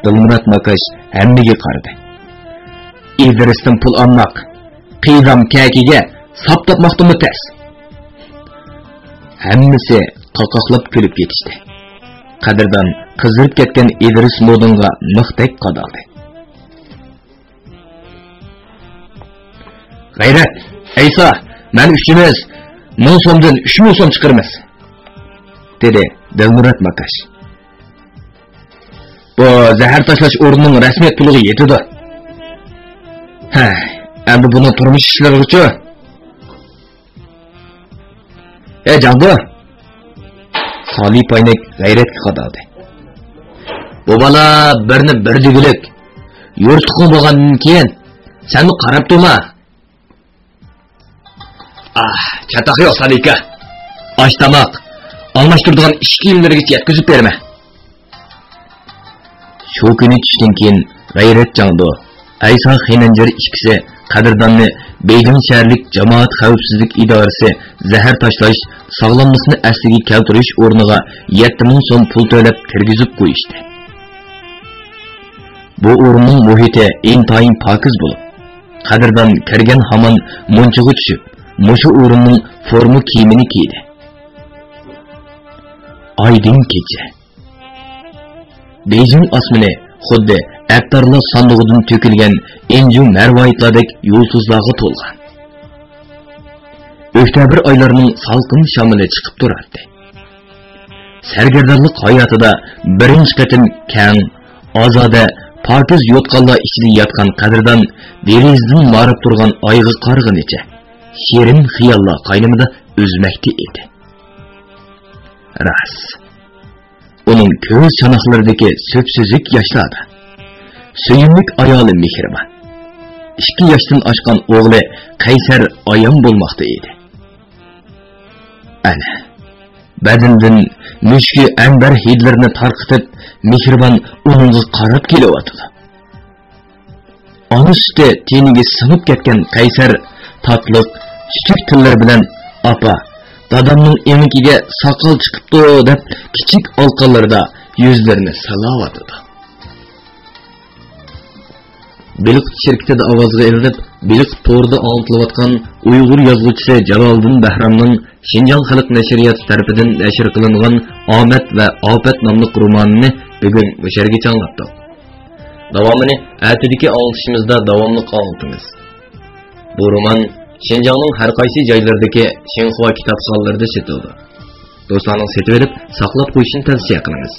دىلمۇرات ماكاش ھەممىگە قارىدى. ئىدرىستىن پۇل ئالماق، قىيدام كەكىگە ساپ تاپماقتىنمۇ تەس. ھەممىسى قاقاقلاپ كۈلۈپ كېتىشتى. قەدىردان قىزىرىپ كەتكەن ئىدرىس مودىنغا مىختەك قادالدى. غەيرەت، ئەيسا، مەن ئۈچىمىز مىڭ سومدىن ئۈچ مىڭ سوم چىقىرىمىز، دېدى دىلمۇرات ماكاش. بۇ زەھەر تاشلاش ئورنىنىڭ رەسمىيەت پۇلىغا يېتىدۇ. ھە، ئەمدى بۇنىڭ تۇرمۇش ئىشلىرىغىچۇ؟ ھە، جاڭگو! سالى پاينەك غەيرەتكە قادالدى. بۇ بالا بىرنى بىر دېگۈلۈك. يۇرتلۇقۇڭ بولغاندىن كېيىن سەنمۇ قاراپ تۇرما. ئاھ، چاتاق يوق، سالى ئاكا. ئاش-تاماق، ئالماشتۇرىدىغان ئىش كىيىملىرىگىچە يەتكۈزۈپ بېرىمەن. شۇ كۈنى چۈشتىن كېيىن غەيرەت جاڭدۇ، ئەيسا خېنەنجىر ئىككىسى قەدىرداننى بېيجىڭ شەھەرلىك جامائەت خەۋپسىزلىك ئىدارىسى زەھەر تاشلاش، ساغلاملىقنى ئەسلىگە كەلتۈرۈش ئورنىغا يەتتە مىڭ سوم پۇل تۆلەپ كىرگۈزۈپ قويۇشتى. بۇ ئورۇننىڭ مۇھىتى ئىنتايىن پاكىز بولۇپ، قەدىردان كىرگەن ھامان مۇنچىغا چۈشۈپ، مۇشۇ ئورۇننىڭ فورما كىيىمىنى كىيدى. ئايدىڭ كېچە. بېيجىڭ ئاسمىنى خۇددى ئەتىرلار ساندۇقىدىن تۆكۈلگەن ئىنجىل مەرۋايىتلاردەك يۇلتۇزلارغا تولغان. ئۆكتەبىر ئايلىرىنىڭ سالقىن شامىلى چىقىپ تۇراتتى. سەرگەردانلىق ھاياتىدا بىرىنچى قېتىم كەڭ، ئازادە، پاكىز يوتقانلار ئىچىدە ياتقان قەدىردان دېرىزىدىن ماراپ تۇرغان ئايغا قارىغىنىچە شېرىن خىياللار قاينىمىدا ئۈزمەكتە ئىدى. راست. ئۇنىڭ كۆز چاناقلىرىدىكى سۈپسۈزۈك ياشلاردا سۆيۈملۈك ئايالى مېھرىبان، ئىككى ياشتىن ئاشقان ئوغلى قەيسەر ئايان بولماقتا ئىدى. ئەنە، بەدىنىدىن مۈشكى ئەنبەر ھىدلىرىنى تارقىتىپ، مېھرىبان ئۇنىڭغا قاراپ كېلىۋاتىدۇ. ئانا سۈتى تېنىگە سىڭىپ كەتكەن قەيسەر تاتلىق، چۈچۈك تىللىرى بىلەن «ئاپا، دادامنىڭ ئېڭىكىگە ساقال چىقىپتۇ» دەپ، كىچىك ئالىقانلىرىدا يۈزلىرىنى سىلاۋاتىدۇ. بېلىق شىركىتىدە ئاۋازغا ئېلىنىپ، بېلىق تورىدا ئاڭلىتىلىۋاتقان ئۇيغۇر يازغۇچىسى جالالىدىن بەھرامنىڭ شىنجاڭ خەلق نەشرىياتى تەرىپىدىن نەشر قىلىنغان «ئامەت ۋە ئاپەت» ناملىق رومانىنى بۈگۈن مۇشۇ يەرگىچە ئاڭلاتتۇق. داۋامىنى ئەتىدىكى ئاڭلىتىشىمىزدا داۋاملىق ئاڭلىتىمىز. بۇ رومان شىنجاڭنىڭ ھەر قايسى جايلىرىدىكى شىنخۇا كىتابخانىلىرىدا سېتىلىدۇ. دوستلارنىڭ سېتىۋېلىپ ساقلاپ قويۇشىنى تەۋسىيە قىلىمىز.